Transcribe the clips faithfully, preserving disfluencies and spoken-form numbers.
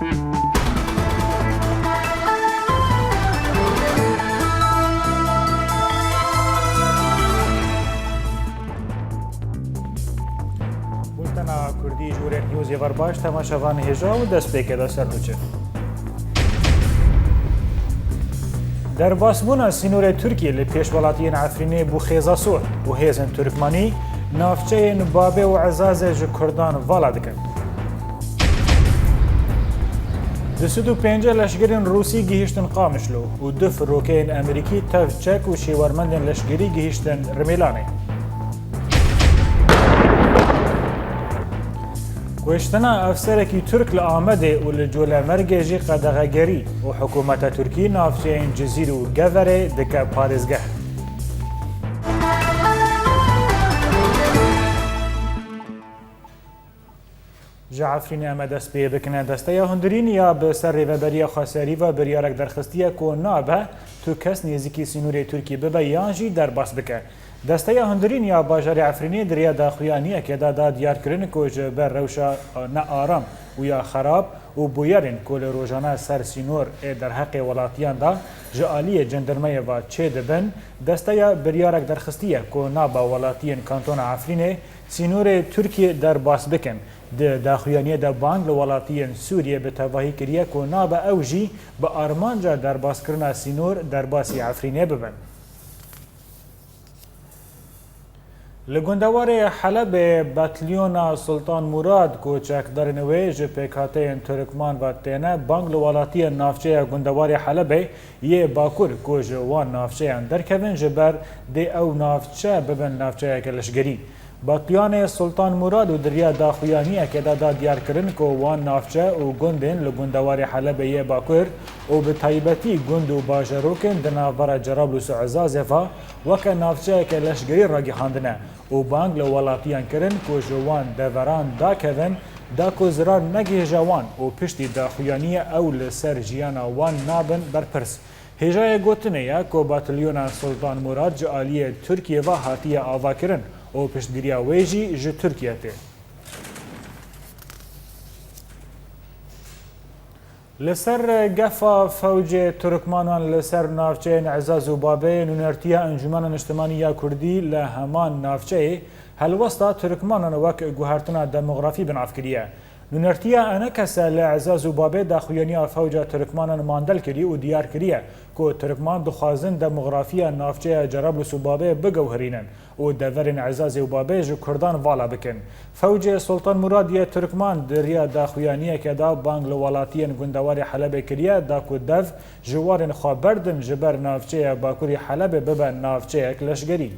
Bultena Kurdî ji Orient Newsê ve baş, temaşevan hêja û destpêkê de ser nûçe. Derbasbûna sînorê Tirkiyê li pêşwelatiyên Efrînê bû xêza sor û hêzên Turkmanî navçeyên Babê û Ezazê ji Kurdan vala dikin. Du sed û pêncî leşgerên Rûsî gihîştin Qamişlo û du firokeyên Amerîkî tev çek û şêwermendên leşgerî gihîştin Rimêlanê. Kuştina efserekî Tirk li Amedê û li Colemêrgê jî qedexegerî û hikûmeta Tirkî navçeyên Cizîr û Geverê dike parêzgeh. Ji Efrînê em ê dest pê bikine. Desteya hundirîn ya bi ser rêveberiya xweserî ve biryarek derxistiye ku nabe tu kes nêzîkî sînorê Tirkî bibe yan jî derbas bike. Desteya hundirîn ya bajarê Efrînê di riya daxuyaniyekê de da diyarkirin ku ji ber rewşa nearam û ya xerab û bûyerên ku li rojane ser sînor ê derheqê welatiyan de ji aliyê cendirmeyê ve çêdibin, desteya biryarek derxistiye ku nabe welatiyên Kantona Efrînê sînorê Tirkiyê derbas bikin. Di daxuyaniyê de bang li welatiyên Sûriyê bi tevahî kiriye ku nabe ew jî bi armanca derbaskirina sînor derbasî Efrînê bibin. Li gundewarê Helebê batalyona Sultan Murad ku çekdarên wê ji pêkhateyên Turkman ve têne, bang li welatiyên navçeya gundewarê Helebê yê Bakur ku ji wan navçeyan derkevin, ji ber dê ew navçe bibin navçeyeke leşgerî. Batalyanê Sultan Murad û di riya daxuyaniyekê de da diyarkirin ku wan navçe û gundên li gundewarê Helebê yê Bakur û bi taybetî gund û bajarokên di navbera Cerablus û Ezazê ve weke navçeyeke leşgerî ragihandine û bang li welatiyan kirin ku ji wan deveran dakevin, da ku zirar negihêje wan û piştî daxuyaniyê ew li ser jiyana wan nabin berpirs. Hêjayê gotinê ye ku batalyona Sultan Murad ji aliyê Tirkiyê ve hatiye avakirin û piştgiriya wê jî ji Tirkiye tê. Li ser gefa fewcê Turkmanan li ser navçeyên Ezaz û Babê, nûnertiya Encûmena Niştimanî ya Kurdî li heman navçeyê helwesta Turkmanan wek guhertina demografî bi nav kiriye. Nûnertiya ENKS'ê li Ezaz û Babê daxuyaniya fewca Turkmanan mandel kirî û diyar kiriye ku Turkman dixwazin demografiya navçeya Cerablus û Babê bigewhirînin û deverên Ezazê û Babê ji Kurdan vala bikin. Fewcê Sultan Murad yê Turkman di riya daxuyaniyeke de bang li welatiyên gundewarê Helebê kiriye, da ku dev ji warên xwe berdin ji ber navçeya Bakurî Helebê bibe navçeyek leşgerî.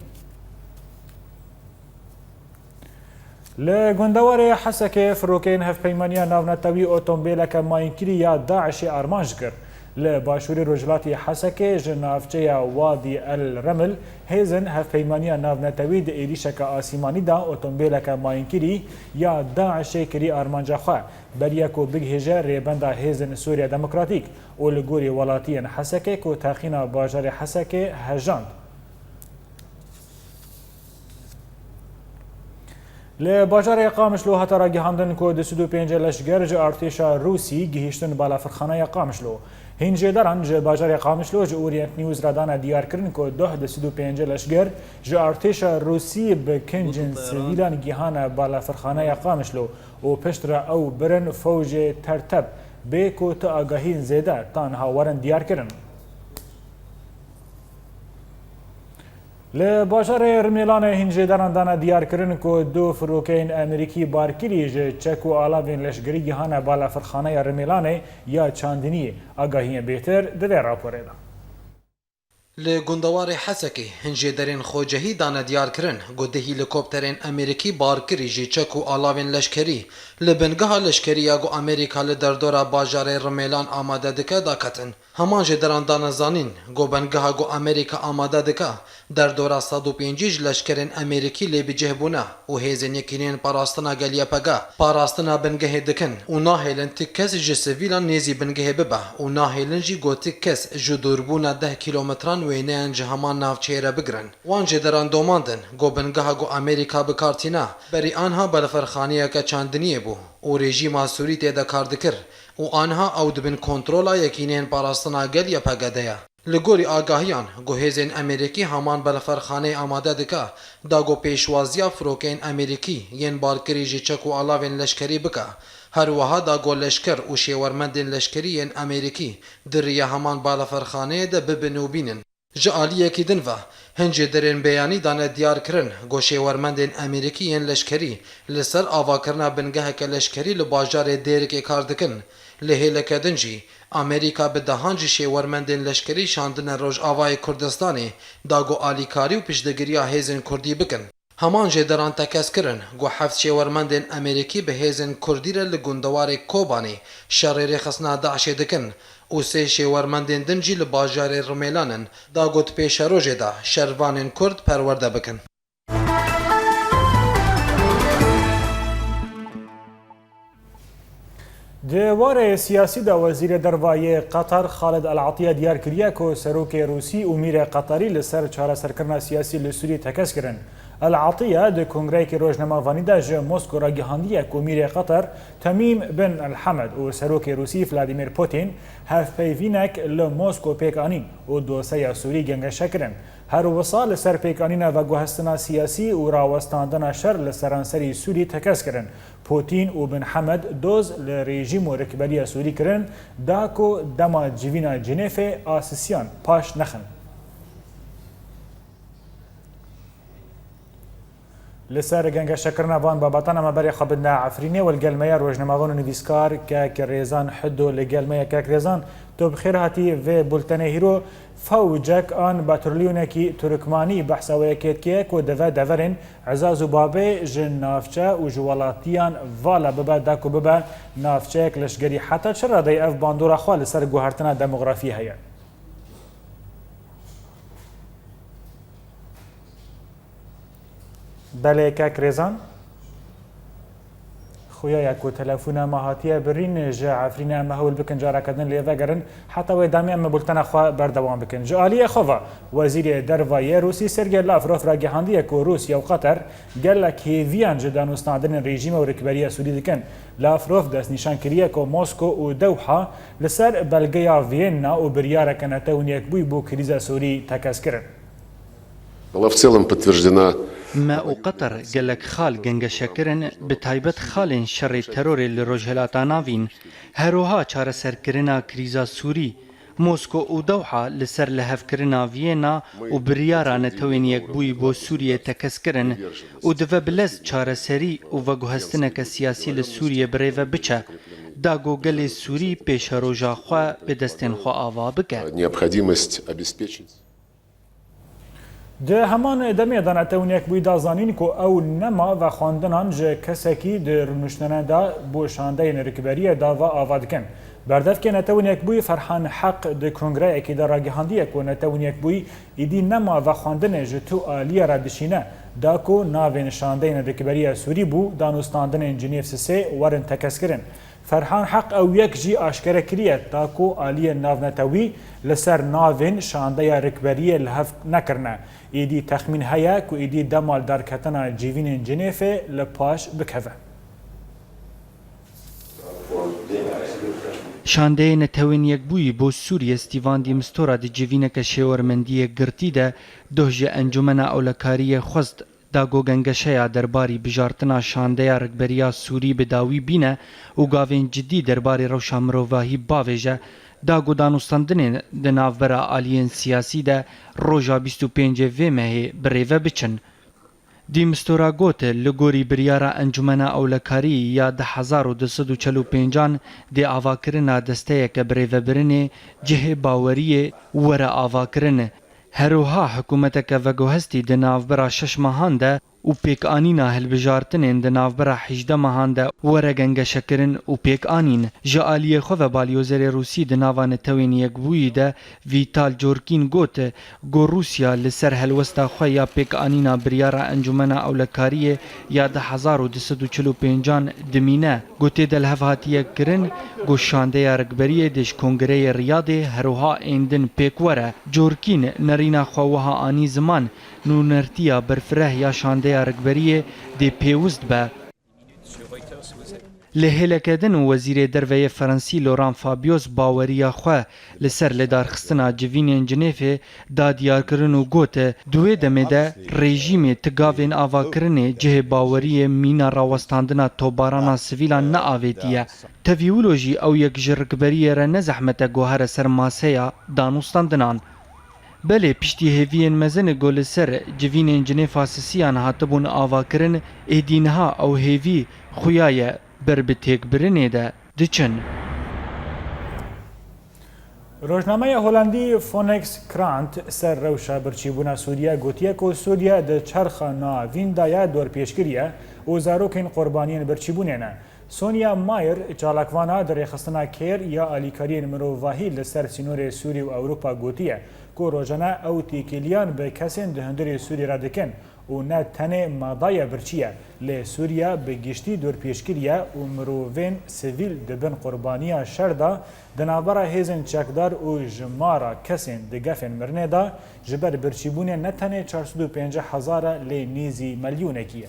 Li gundewarê Hesekê firokeyên Hevpeymaniya Navnetewî otombêleke mayînkirî ya DAIŞê armanc kir. Li başûrê rojhilatî Hesekê ji navçeya Wadî El Remil hêzên Hevpeymaniya Navnetewî di êrîşeke asîmanî de otombêleke mayînkirî ya DAIŞê kirî armanca xwe, beriya ku bigihêje rêbenda Hêzên Sûriya Demokratîk û li gorî welatiyên Hesekê ku teqîna bajarê Hesekê hejand. Li bajarê Qamişlo hate ragihandin ku du sed û pêncî leşger ji artêşa Rûsî gihîştin balafirxaneya Qamişlo. Hîn jêderan ji bajarê Qamişlo ji Orient News re dane diyarkirin ku doh du sed û pêncî leşger ji artêşa Rûsî bi kincên sivîlan gihane balafirxaneya Qamişlo û piştre ew birin fewcê Terteb bê ku tu agahiyên zêde ta niha werin diyarkirin. Li bajarê Rimêlanê hîn jêderan dane diyarkirin ku du firokeyên Amerîkî barkirî ji çek û alavên leşgerî gihane balafirxaneya Rimêlanê ya çandiniyê. Agahiyên bêhtir di vê raporê de. Li gundewarê Hesekê hin jêderên xwecehî dane diyarkirin ku du helîkopterên Amerîkî barkirî ji çek û alavên leşkerî li bingeha leşkerî ya ku Amerîka li derdora bajarê Rimêlan amade dike daketin. Heman jêderan dane zanîn ku bingeha ku Amerîka amade dike derdora sed û pêncî ji leşkerên Amerîkî lê bi cih bûne û hêzên Yekîneyên Parastina Gel, Y P G, parastina bingehê dikin û nahêlin ti kes ji sivîlan nêzî bingehê bibe û nahêlin jî ku ti kes ji dûrbûna deh kîlometran wêneyan ji heman navçeyê re bigirin. Wan jêderan domandin ku bingeha ku Amerîka bi kar tîne berî anha balafirxaneyeke çandiniyê bû û rejîma Sûrî tê de kar dikir. û aniha ew di bin kontrola Yekîneyên Parastina Gel, Y P G, de ye. Li gorî agahiyan, ku hêzên Amerîkî heman balafirxaneyê amade dike, da ku pêşwaziya firokeyên Amerîkî yên balkirî ji çek û alavên leşkerî bike, her wiha da ku leşker û şêwermendên leşkerî yên Amerîkî di riya heman balafirxaneyê de bibin û bînin. Ji aliyekî din ve, hin jêderên beyanî dane diyar kirin ku şêwermendên Amerîkî yên leşkerî li ser avakirina bingeheke leşkerî li bajarê Dêrikê kar dikin. Li hêleke din jî, Amerîka bi dehan ji şêwermendên leşkerî şandine Rojavayê Kurdistanê, da ku alîkarî û piştgiriya hêzên Kurdî bikin. Heman jêderan tekez kirin ku heft şêwermendên Amerîkî bi hêzên Kurdî re li gundewarê Kobanê şerê rêxistina DAIŞê dikin û sê şêwermendên din jî li bajarê Rimêlan in, da ku di pêşerojê de şervanên Kurd perwerde bikin. Di warê siyasî de Wezîrê Derva yê Qatar Xalid El Atiya diyar kiriye ku serokê Rûsî û mîrê Qatarî li ser çareserkirina siyasî li Sûriyê tekez kirin. El Atiya di kongreyekî rojnamevanî de ji Mosko re gihandiye ku mîrê Qatar Temîm bin El Hemed û serokê Rûsî Vladimir Putin hevpeyvînek li Mosko pêk anîn û dosyeya Sûrî gengeşe kirin. Her wisa li ser pêkanîna veguhestina siyasî û rawestandina şer li seranserî Sûrî tekez kirin. Pûtîn û Bin Hemed doz li rejîm û rikberiya Sûrî kirin, da ku dema civîna Cinêfê a sisiyan paş nexin. Li ser gengeşekirina van babetan em ê berê xwe bidine Efrînê û li gel me ye rojnamevan û nivîskar kek Rêzan Hido. Li gel me ye kek Rêzan, tu bi xêr hatî vê bultenê hîro. Fewcek an batalyonek Turkmanî behsa wê yekê dike ku dibe deverên Ezaz û Babê ji navçe û ji welatiyan vala bibe, da ku bibe navçeyek leşkerî. Heta çi radeyê ev bandora xwe li ser guhertina demografiyê heye? Belê kek Rêzan. Xuya ye ku telefona me hatiye birîn, ji Efrînê em hewl bikin careke din lê vegerin. Heta wê demê em ê bultena xwe berdewam bikin. Ji aliyê xwe ve, Wezîrê Derva yê Rûsî Sergey Lavrov ragihandiye ku Rûsya û Qatar gelek hêviyan ji danûstandinên rejîmê û rikberiya Sûrî dikin. Lavrov destnîşan kiriye ku Mosko û Dewha li ser belgeya Viyena û biryareke Netewên Yekbûyî bo krîza Sûrî tekez kirin. Была в целом подтверждена. Me û Qatar gelek xal gengeşe kirin, bi taybet xalên şerê terorê li Rojhilata Navîn, her wiha çareserkirina krîza Sûrî. Mosko û Dewha li ser lihevkirina Viyena û biryara Netewên Yekbûyî bo Sûriyê tekez kirin û dibe bi lez çareserî û veguhestineke siyasî li Sûriyê bi rê ve biçe, da ku gelê Sûrî pêşeroja xwe bi destên xwe ava bike. Необходимость обеспечить. Di heman demê de Netewên Yekbûyî da zanîn ku ew nema vexwendinan ji kesekî di rûniştene de bo şandeyên rikberiyê da ve ava dikin. Berdevkê Netewên Yekbûyî Ferhan Heq di kongreyekî de ragihandiye ku Netewên Yekbûyî îdî nema vexwendinê ji tu aliyê re dişîne, da ku navên şandeyên rikberiya Sûrî bû danûstandinên Cinêv sisê werin tekezkirin. Ferhan Heq ew yek jî aşkere kiriye, da ku aliyên navnetewî li ser navên şandeya rikberiyê li hev nekirine. Êdî texmîn heye ku êdî dema li derketina civînên Cinêfê li paş bikeve. Şandeyê Netewên Yekbûyî bo Sûriye Stîvan de Mistura di civîneke şêwermendiyê girtî de doh ji Encûmena Ewlekariyê xwest, da ku gengeşeya derbarî bijartina şandeya rikberiya Sûrî bi dawî bîne û gavên cidî derbarê rewşa mirovahî bavêje, da ku danûstandinên di navbera aliyên siyasî de roja bîst û pêncê vê mehê bi rê ve biçin. De Mistura got, li gorî biryara Encûmena Ewlekarî ya du hezar û du sed û çel û pêncan dê avakirina desteyeke birêvebirinê cihê baweriyê were avakirin. Her wiha hikûmeteke veguhestî di navbera şeş mehan de û pêkanîna hilbijartinên di navbera hejdeh mehan de were gengeşekirin û pêkanîn. Ji aliyê xwe ve balyozerê Rûsî di nava Netewên Yekbûyî de Vîtal Corkîn got ku Rûsya li ser helwesta xwe ya pêkanîna biryara Encûmena Ewlekariyê ya du hezar û du sed û çil û pêncan dimîne. Ku tê de li hev hatiye kirin ku şandeya rikberiyê dê ji Kongreyê Riyadê her wiha ên din pêk were. Corkîn nerîna xwe wiha anî ziman, nûnertiya berfireh ya şandeya rikberiyê dê pêwist be. Li hêleke din, Wezîrê Derve yê Ferensî Laurent Fabius baweriya xwe li ser lidarxistina civînên Cinêfê da diyarkirin û got, di wê demê de rejîmê ti gavên avakirinê cihê baweriyê mîna rawestandina tobarana sivîlan neavêtiye. Tevî wilo jî ew yek ji rikberiyê re ne zehmet e guhere ser maseya danûstandinan. Belê, piştî hêviyên mezin ku li ser civînên Cinêfa sisiyan hatibûn avakirin, êdî niha ew hêvî xuya ye ber bi têkbirinê de diçin. Rojnameya Holandî Phoenix Krant ser rewşa birçîbûna Sûriye gotiye ku Sûriye di çerxa navîn de ye dorpêçkirî ye û zarokên qurbaniyên birçîbûnê ne. Sonia Mayer, çalakvana di rêxistina Care ya alîkariyên mirovahî li ser sînorê Sûrî û Ewropa gotiye ku rojane ew têkiliyan bi kesên di hundirê Sûrî re dikin û ne tenê mada ye birçî ye, lê Sûriye bi giştî dorpêçkirî ye û mirovên sivîl di bin qurbaniya şer de di navbera hêzên çekdar û jimara kesên di gefên mirinê de ji ber birçîbûnê ne tenê çar sed û pêncî hezar e, lê nêzî milyonekî ye.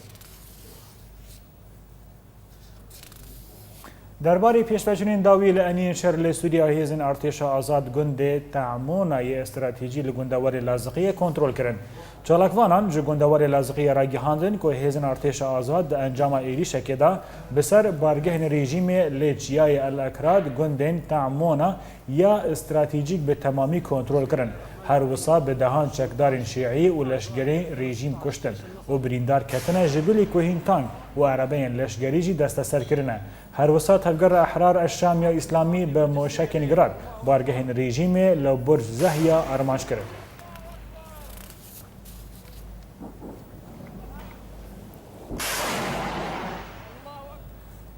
Derbarê pêşveçûnên dawî li eniyên şer li Sûriya hêzên Artêşa Azad gundê Te'mona yê stratejî li gundewarê Laziqiyê kontrol kirin. Çalakvanan ji gundewarê Laziqiyê ragihandin ku hêzên Artêşa Azad di encama êrîşekê de bi ser bargehên rejîmê li çiyayê El Ekrad gundên Te'mona ya stratejîk bi temamî kontrol kirin. Her wisa bi dehan çekdarên şîî û leşgerên rejîm kuştin û birîndar ketine, ji bilî ku hîn tank û erebeyên leşgerî jî desteser kirine. Her wisa Tevgera Ehrar Eşşam ya Îslamî bi moşekên Grad bargehên rejîmê li Burc Zehya armanc kirin.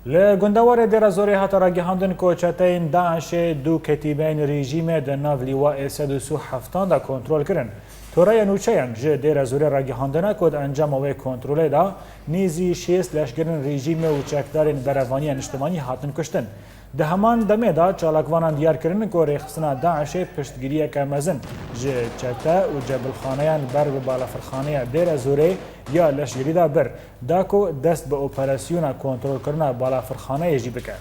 Li gundewarê Dêra Zorê hate ragihandin ku çeteyên DAIŞê du ketîbeyên rejîmê di nav Lîwayê sed û sî û heftan de kontrol kirin. Toreya nûçeyan ji Dêra Zorê ragihandine ku di encama wê kontrolê de nêzî şêst leşgerên rejîmê û çekdarên Berevaniya Niştimanî hatin kuştin. Di heman demê de çalakvanan diyar kirin ku rêxistina DAIŞê piştgiriyeke mezin ji çete û cebilxaneyan ber bi balafirxaneya Dêra Zorê ya leşgerî de bir, da ku dest bi operasyona kontrolkirina balafirxaneyê jî bike.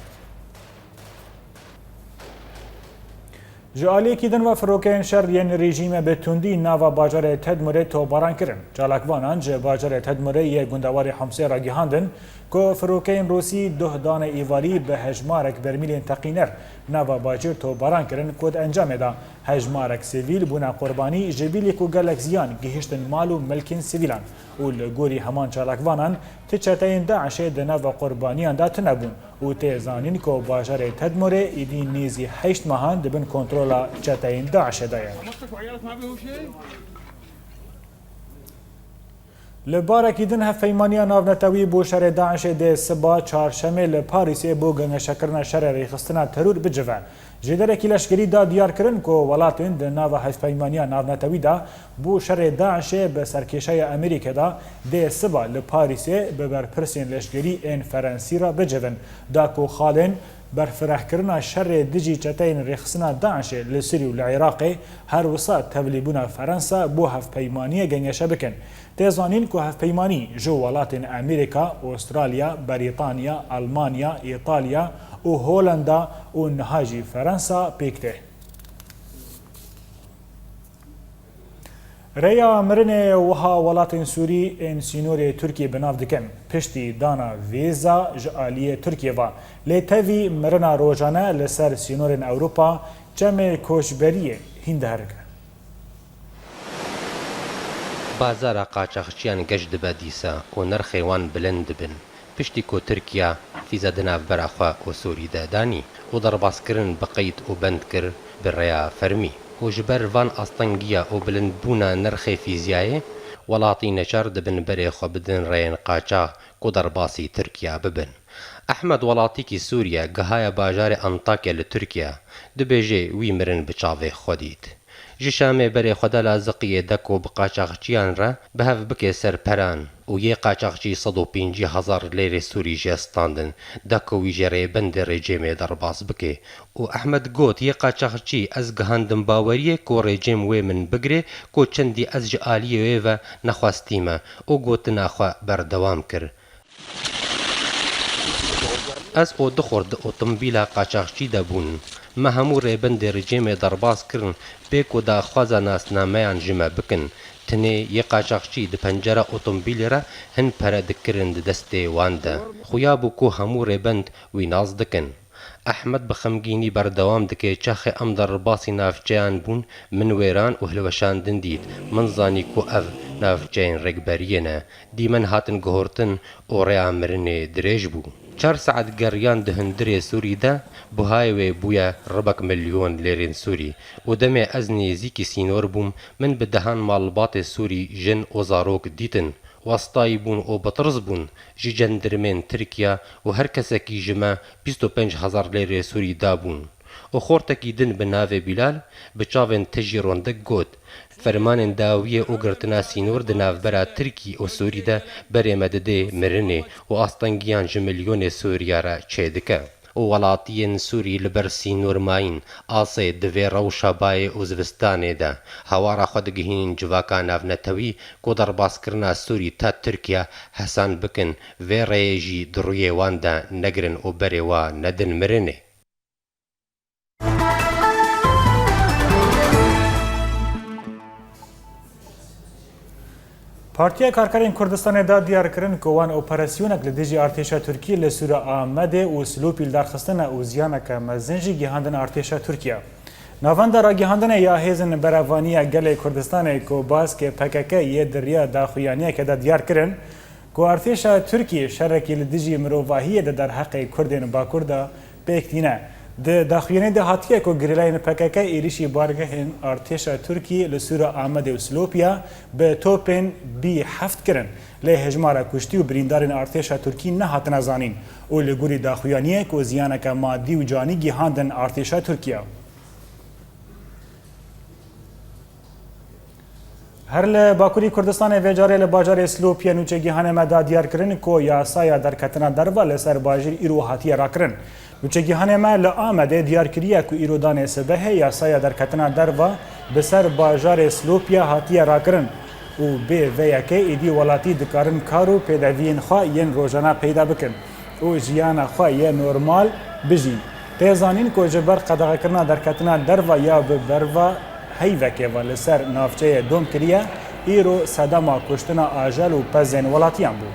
Ji aliyekî din ve firokeyên şer yên rejîmê bi tundî nava bajarê Tedmurê topbaran kirin. Çalakvanan ji bajarê Tedmurê yê gundewarê Homsê ragihandin ku firokeyên Rûsî duh dane êvarî bi hejmarek bermîlên teqîner nava bajêr topbaran kirin ku di encamê de hejmarek sivîl bûne qurbanî, ji bilî ku gelek ziyan gihiştin mal û milkên sivîlan û li gorî heman çalakvanan ti çeteyên DAIŞê di nava qurbaniyan de tune bûn. û tê zanîn ku bajarê Tedmurê êdî nêzî heşt mehan di bin kontrola çeteyên DAIŞê de ye. Li barekî din hevpeymaniya navnetewî bo şerê DAIŞê dê siba çarşemê li Parîsê bo gengeşekirina şerê rêxistina teror bicive. Jêderekî leşkerî da diyar kirin ku welatên di nava hevpeymaniya navnetewî de bo şerê DAIŞê bi serkêşeya Amerîkê de dê siba li Parîsê bi berpirsên leşkerî ên Ferensî re bicivin. Da ku xalên berfirehkirina şerê dijî çeteyên rêxistina DAIŞê li Sûrî û li Iraqê her wisa tevlîbûna Ferensa bo hevpeymaniyê gengeşe bikin. Tê zanîn ku hevpeymanî ji welatên Amerîka, Australya, Berîtanya, Almanya, Îtalya û Holanda û niha jî Ferensa pêk tê. Rêya mirinê wiha welatên Sûrî ên sînorê Tirkiyê bi nav dikin. Piştî dana vêza ji aliyê Tirkiyê ve, lê tevî mirina rojane li ser sînorên Ewropa çemê koçberiyê hîn diherike. Bazara qaçaxçiyan geş dibe dîsa û nirxê wan bilind dibin. Piştî ku Tirkiya vîza di navbera xwe û Sûrî de danî û derbaskirin bi qeyd û bend kir bi rêya fermî û ji ber van astengiya û bilindbûna nirxê fîziyayê, welatî neçar dibin berê xwe bidin rêyên qaçax ku derbasî Tirkiya bibin. Ehmed, welatîkî Sûriye, gihaye bajarê Antakya li Tirkiye, dibêje wî mirin bi çavê xwe dît. Ji Şamê berê xwe da Laziqiyê de ku bi qaçaxçiyan re bi hev bike ser peran û yê qaçaxçî sed û pêncî hezar lêrê Sûrî jê standin, da ku wî ji rêbendê rejîmê derbas bike. Û Ehmed got, yê qaçaxçî ez gihandim baweriyê ku rejîm wê min bigire, ku çendî ez ji aliyê wê ve nexwestîme û gotina xwe berdewam kir. Ez û du xort di otomobîla qaçaxçî de bûn. Me hemû rêbendê rejîmê derbas kirin, bê ku daxwaza nasnameyan ji me bikin. Tenê yê qaçaxçî di pencera otomobîlê re hin pere dikirin di destê wan de. Xuya bû ku hemû rêbend wî nas dikin. Ehmed bi xemgînî berdewam dike, çaxê em derbasî navçeyan bûn, min wêran û hilweşandin dît. Min zanî ku ev navçeyên rêkberiyê ne. Dîmen hatin guhortin û rêya mirinê dirêj bû. Çar saet geriyan di hundirê Sûrî de, buhayê wê bûye ribek milyon lêrên Sûrî û demê ez nêzîkî sînor bûm, min bi dehan malbatê Sûrî, jin û zarok dîtin. Westayî bûn û bi tirs bûn ji cendirmên Tirkiye û her kesekî ji me bîst û pênc hezar lêrê Sûrî dabûn. Û xortekî din bi navê Bîlal bi çavên tijî rondik got, Fermanên dawiyê û girtina sînor di navbera Tirkî û Sûrî de berê me didê mirinê û astengiyan ji milyonê Sûriya re çêdike. Û welatiyên Sûrî li ber sînor mayîn, asê di vê rewşa bayê û zivistanê de hewara xwe digihînin civaka navnetewî ku derbaskirina Sûrî ta Tirkiye hesan bikin, vê rêyê jî di rûyê wan de negirin û berê wa nedin mirinê. Partiya Karkerên Kurdistanê da diyar kirin ku wan operasyonek li dijî artêşa Tirkiyê li Sûra Amedê û Silopî li dar xistine û ziyaneke mezin jî gihandin artêşa Tirkiye. Navenda ragihandinê ya Hêzên Berevaniya Gelê Kurdistanê ku baskê P K K yê di riya daxuyaniyeke de diyar kirin, ku artêşa Tirkiyê şerekî li dijî mirovahiyê di derheqê Kurdên Bakur de pêk tîne. Di daxuyaniyê de hatiye ku gerîlayên P K K êrîşî bargehên artêşa Tirkî li Sûra Amedê û Silopiya bi topên B heft kirin, lê hejmara kuştî û birîndarên artêşa Tirkî nehatine zanîn û li gorî daxuyaniyê ku ziyaneke madî û canî gihandin artêşa Tirkiye. Her li Bakurî Kurdistanê vê carê li bajarê Silopiyê nûçegihanê me da diyar kirin ku yasaya derketina derva li ser bajêr îro hatiye rakirin. Nûçegihanê me li Amedê diyar kiriye ku îro danê sibehê yasaya derketina derva bi ser bajarê Silopiya hatiye rakirin û bê vê yekê êdî welatî dikarin kar û pêdeviyên xwe yên rojane peyda bikin û jiyana xwe yê normal bijîn. Tê zanîn ku ji ber qedexekirina derketina derva ya bi berva heyvekê ve li ser navçeyê dom kiriye, îro sedema kuştina ajel û pezên welatiyan bû.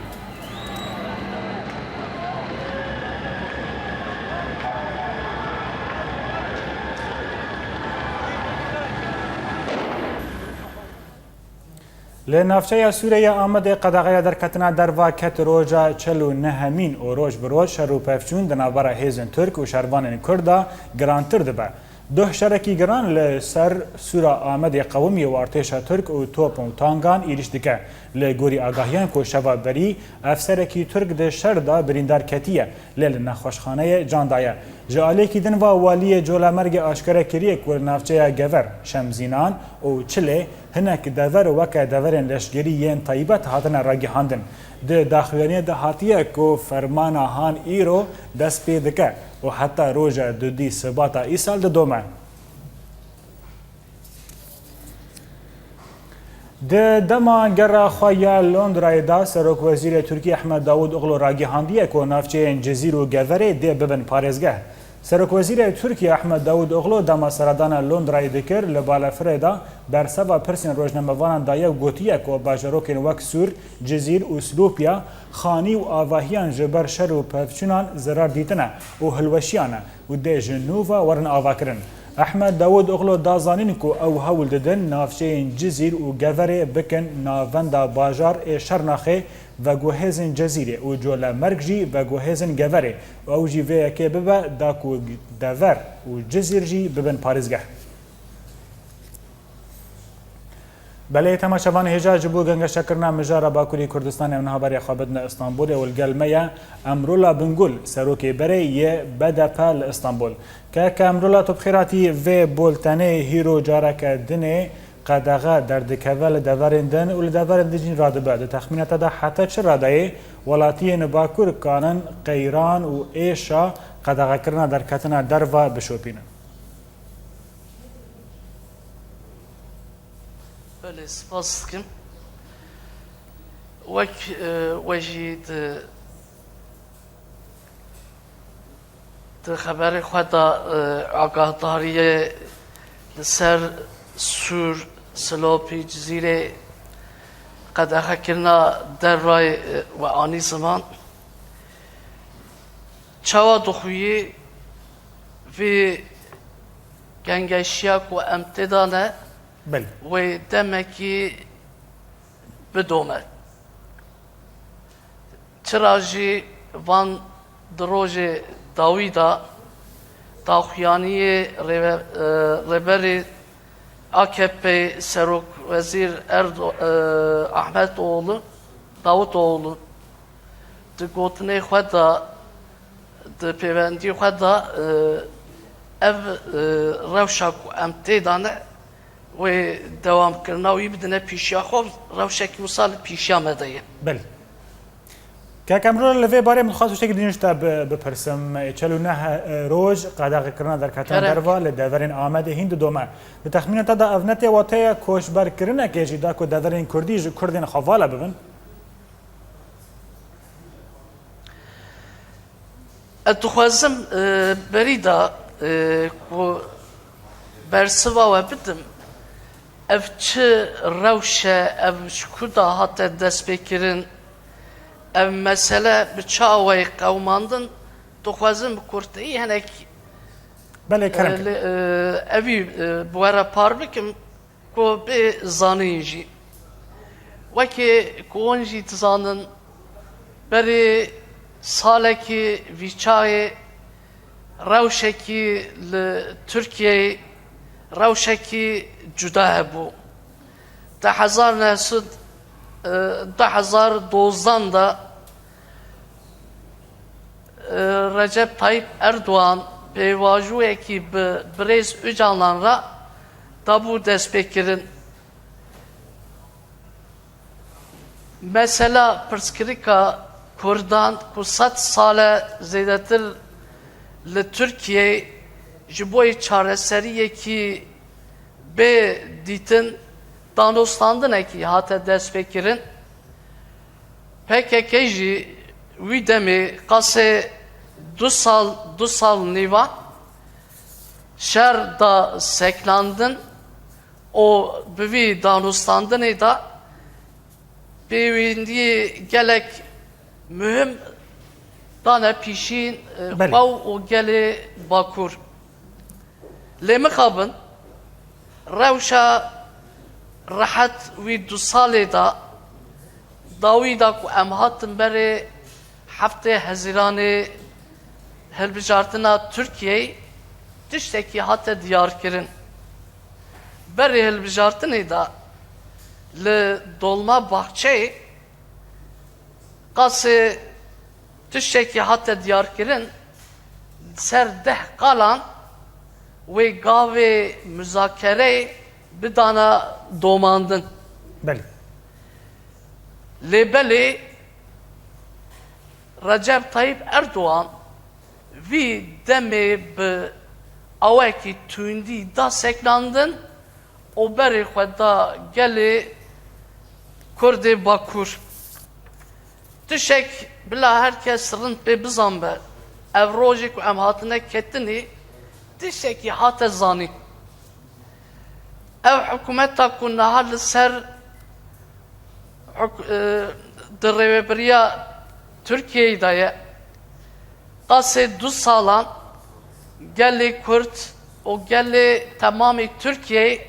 Li navçeya Sûrê ya Amedê qedexeya derketina derva ket roja çil û nehemîn û roj bi roj şer û pevçûn di navbera hêzên Tirk û şervanên Kurd de girantir dibe. Duh şerekî giran li ser Sûra Amedê qewimiye û artêşa Tirk û top û tangan êrîş dike. Li gorî agahiyan ku şeva berî efserekî Tirk di şer de birîndar ketiye, lê li nexweşxaneyê can daye. Ji aliyekî din ve Waliyê Colemêrgê aşkere kiriye ku li navçeya Gever, Şemzînan û Çilê hinek dever weke deverên leşkerî yên taybet hatine ragihandin. Di daxuyaniyê de hatiye ku fermana han îro dest pê dike û heta roja dudî Sibata îsal didome. Di dema gera xwe ya Londrayê de Serokwezîrê Tirkiyê Ehmed Davûtoglu ragihandiye ku navçeyên Cizîr û Geverê dê bibin parêzgeh. Serokwezîrê Tirkiyê Ehmed Davûtoglu dema seredana Londrayê dikir, li balafirê de berseva pirsên rojnamevanan daye û gotiye ku bajarokên wek Sûr, Cizîr û Silopya xanî û avahiyan ji ber şer û pevçûnan zirar dîtine û hilweşiyane û dê ji nû ve werin avakirin. Ehmed Davûtoglu da zanîn ku ew hewl didin navçeyên Cizîr û Geverê bikin navenda bajar ê Şernaxê veguhêzên Cizîrê û Colemêrg jî veguhêzên Geverê û ew jî vê yekê bibe da ku Dever û Cizîr jî bibin parêzgeh. Belê temaşevan, hêja ji bo gengeşekirina mijara Bakurî Kurdistanê em niha berê xwe bidine Îstanbulê û li gel me ye Emrula Bingul, serokê berê yê B D P li Îstanbul. Keke Emrula, tu bi xêr hatî. Vê bultenê hîro careke dinê qedexe derdikeve li deverên din û li deverên din jî radibe. Di texmîna te de heta çi radeyê welatiyên Bakur kanin qeyran û êşa qedexekirina derketina derve bişopînin? Belê, spas dikim. Wek, e, we jî di, Di xeberê xwe de, e, agahdariyê li ser Sûr, Silopî, Cizîrê, qedexekirina dervayê, e, we anî ziman. Çawa dixwîyî vî gengeşiya ku em tê de ne, Belê. wê demekî bidome? Çira jî van di rojê dawî de daxuyaniyê rêve-, e, rêberê A K P Serokwezîr Erdo-, e, Ahmetoğlu, Davutoğlu di gotinê xwe de, di pêvendî xwe de, e, ev, e, rewşa ku em tê de ne, wê dewamkirina wî bidine pîşiya xwe, rewşekî wisa li pîşiya me de ye. Belê. Kak Emrûl, li vê barê min dixwest tiştekî din ji te bi-, bipirsim. Çel û neh roj qedexekirina derketina Kerem. derva li deverên Amedê hîn didome. Di texmîna te de ev ne tê wateya koçberkirinekê jî da ku deverên Kurdî ji Kurdên xwe vala bibin? Ez dixwazim, e, berî de, e, ku bersiva we bidim, ev çi rewş e, ev ji ku de hate destpêkirin, ev mesele bi çi awayî qewimandin, dixwazim bi kurteyî hinek, Belê, kerem e, kir. li, e, evî, e, bi we re par bikim. Ku bê zanîn jî. Wekî ku hûn jî dizanin, berî salekî vî çaxê rewşekî li Tirkiyeyê rewşekî cuda hebû. Di hezar neh sed, e, du hezar dozdan de Recep Tayyip Erdoğan pêvajoyekî bi birêz Ocalan re dabû destpêkirin. Mesela pirsgirêka Kurdan ku sed sal e zêdetir li Tirkiyeyê ji bo yê çareseriyekî bê dîtin danûstandinekî hate destpêkirin. P K K jî wî demê qasê du sal, du sal nîva şer da seknandin û bi vî danûstandinê de pêwendiyê gelek muhim dane pîşîn, e, Belê. xwe û gelê Bakur. Lê mixabin, rewşa rehet wî du salê de, dawî de ku em hatin berê heftê Hezîranê hilbijartina Tirkiyeyê, tiştekî hate diyarkirin. Berê hilbijartinê de li Dolmabahçeyê qasê tiştekî hate diyarkirin, ser deh qalan wê gavê muzakereyê bidana domandin. Belê. Lê belê Recep Tayyip Erdoğan vî demê bi awekî tundî da seknandin û berê xwe da gelê Kurdê Bakur. Tiştek bila her kes rind pê bizanbe, ev rojê ku em hatine ketinê, tiştekî hate zanîn. Ev hikûmeta ku niha li ser huk-, e, di rêvebiriya Tirkiyeyê de ye, qasê du salan gelê Kurd û gelê temamê Tirkiyeyê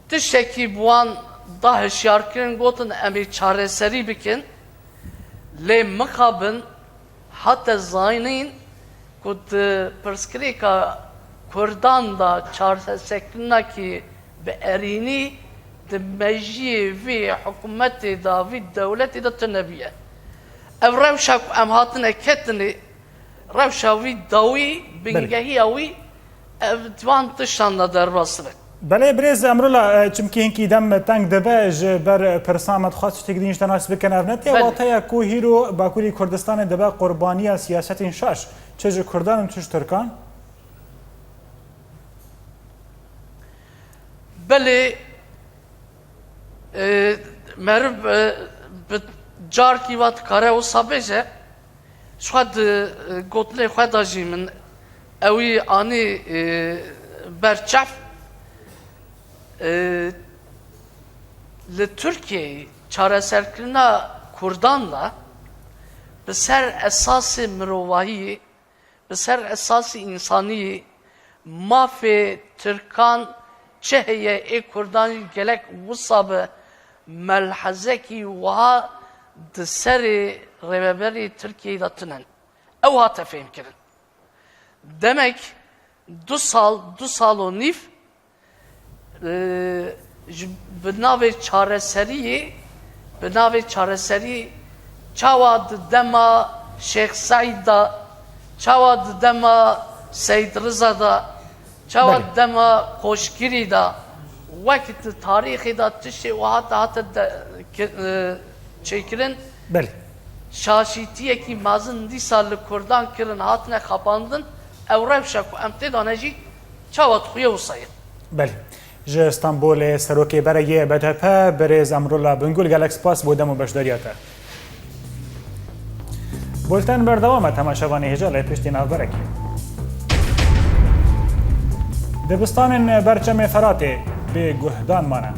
tiştekî bi wan da hişyarkirin, gotin, em ê çareserî bikin, lê mixabin hate zanîn ku di pirsgirêka Kurdan de çareserkirinekî bi erênî di mejiyê vî hikûmetê de, vî dewletê de tune bûye. Ev rewşa ku em hatine ketinê, rewşa wî dawî, Belê. bingehiya wî, ev di van tiştan de derbas dibe. Belê birêz Emrula, e, çimkî hinkî dem teng dibe, ji ber pirsa me dixwest tiştekî din ji te nas bikin. Ev ne tê Belê. wateya ku hîro Bakurê Kurdistanê dibe qurbaniya siyasetên şaş, çi ji Kurdan û çi ji Tirkan? Belê, e, meriv, e, bi carkî va dikare wisa bêje, Ji xwe di, e, gotinê xwe de jî min ewî anî, e, ber çav, e, li Tirkiyeyê çareserkirina Kurdan de bi ser esasê mirovahiyê, bi ser esasê însaniyê, mafê Tirkan çi heye ê Kurdan jî gelek wisa bi melhezekî wiha di serê rêveberê Tirkiyeyê de tune. Ew hate fêhmkirin. Demek du sal, du sal û nîv, e, ji, bi navê çareseriyê, bi navê çareseriyê çawa di dema Şêx Seîd de, çawa di dema Seîd Riza de, çawa Belê. di dema Koşgirî de, wek di tarîxê de tiştê wiha dihate de, ki-, e, çêkirin, Belê. şaşîtiyekî mezin dîsa li Kurdan kirin, hatine xapandin, ew rewşa ku em tê de ne jî çawa dixuye wisa ye. Belê. Ji Stenbolê serokê beregê B D P, birêz Emrullah Bingul, gelek spas bo dem û beşdariya te. Bulten berdewam e, temaşevanê hêja lê piştî navberekê. Dibistanên ber çemê Feratê bê guhdan mane.